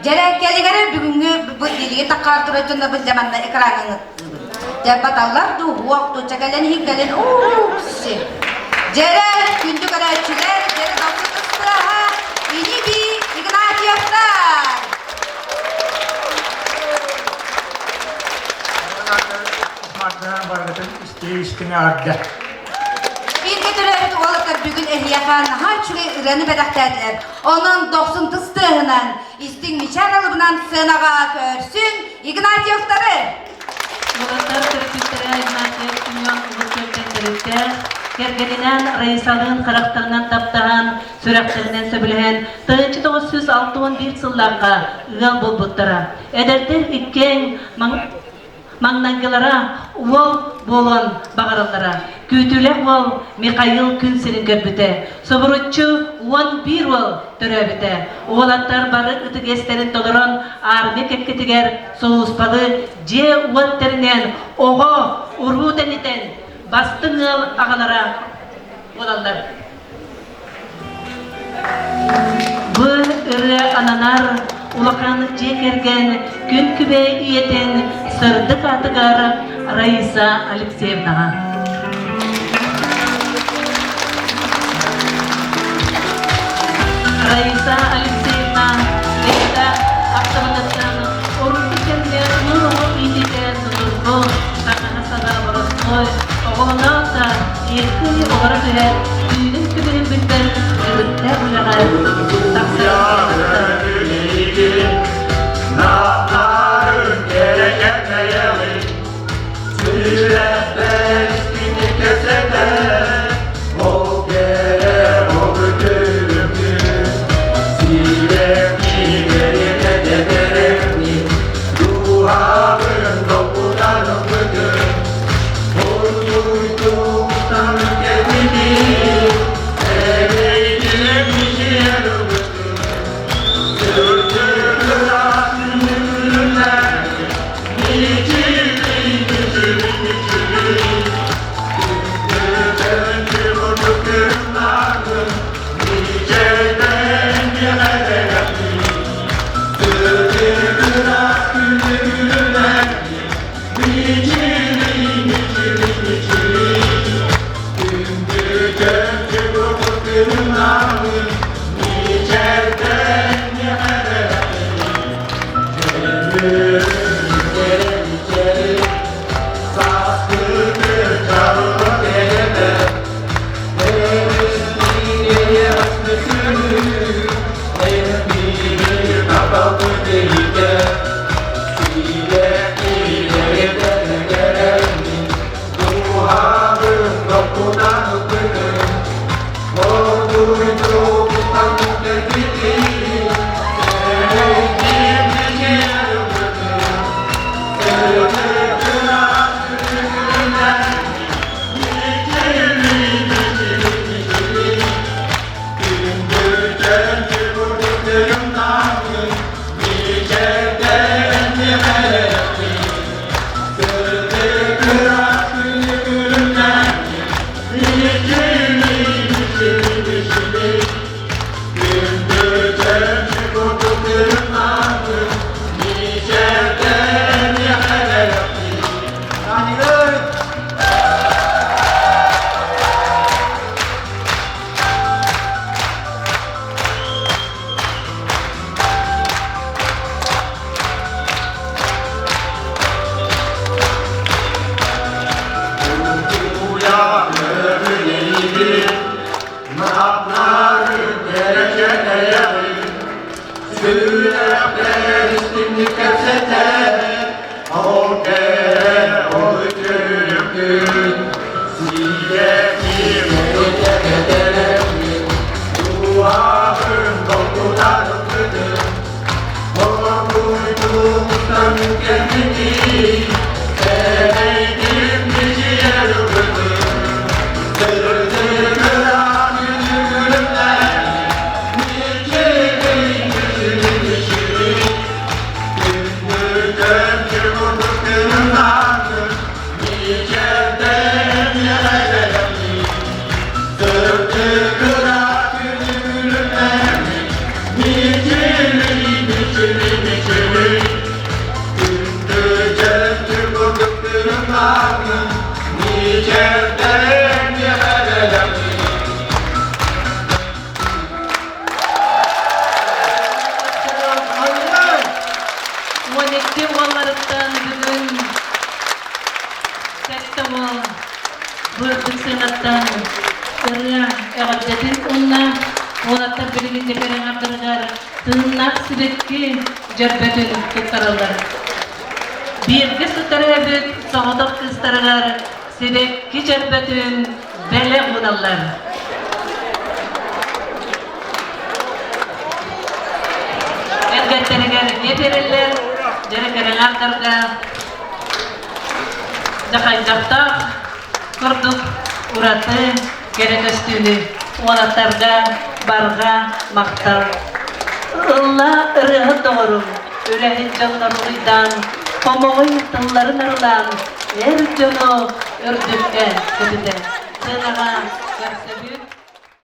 Дьэрэ кэлигэрэ бүгүҥҥү бу билигин таккаар турар дьонно бу манна экраҥҥа Дьэ баталлар дуу, уох дуу, чэ кэлэн иһин кэлин уукси. Дьэрэ күндү көрөөччүлэр, дьэрэ дохсун ыстыаһа, ини-бии Игнатьевтар! Барытын истэ-истиҥ эҕэрдэ. Бииргэ төрөөбүт уолаттар бүгүн эһиэхэ наһаа үчүгэй ырыаны бэлэхтээтилэр. Онон дохсун тыс тыаһынан, истиҥ мичээр алыбынан сценаҕа көрсүҥ Игнатьевтары! Уолаттар төрөппүттэрэ Игнатьев Семен Улус Күөлтэн төрүттээх, кэргэнинээн Раисалыын харахтарынан таптаһан, сүрэхтэринэн сөбүлэһэн, 1961 сыллаахха ыал буолбуттара. Эдэрдэр иккиэн Маҥнайгылара уол буолуон баҕараллара. Күүтүүлээх уол Михаил күн сирин көрбүтэ. Собуруччу 11 уол төрөөбүтэ. Уолаттар бары ытык иэстэрин толорон армия кэккэтигэр сулууспалы дьиэ-уот тэринэн, оҕо, уруу тэнитэн бастыҥ ыал аҕалара буолаллар. Бу ырыа ананар улахан дьиэ кэргэн күн күбэй ийэтин сырдык аатыгар Раиса Алексеевнаҕа. Раиса Алексеевна бэйэтэ ахтыбытыттан урукку кэмҥэ ыал оҕо иитиитэ судургу, таҥаһа-саба боростуой, оҕолоноох да Икки олоро түһээт, түүнүн күнүһүн билбэт өрүттээх үлэҕэ тахсар. Бу үрдүк сыанаттан ырыа эҕэрдэтин уонна уолаттар билигин да кэрэ аҥардарыгар тыыннаах сибэкки дьөрбөтүн туттараллар. Бииргэ сытар эбит соҕотох кыыстарыгар сибэкки дьөрбөтүн бэлэх уураллар. Эргэттэригэр эмиэ биэрэллэр, дьэрэ кэрэлэрдарга дьахайдахтаах курдук ураты кэрэ көстүүнү уолаттарга барҕа махтал. Ылла ырыаһыт доҕорум, үлэһит дьоннор уруйдаан, хомоҕой тылларын арылаан, эр дьону үрдүккэ көтүтэ.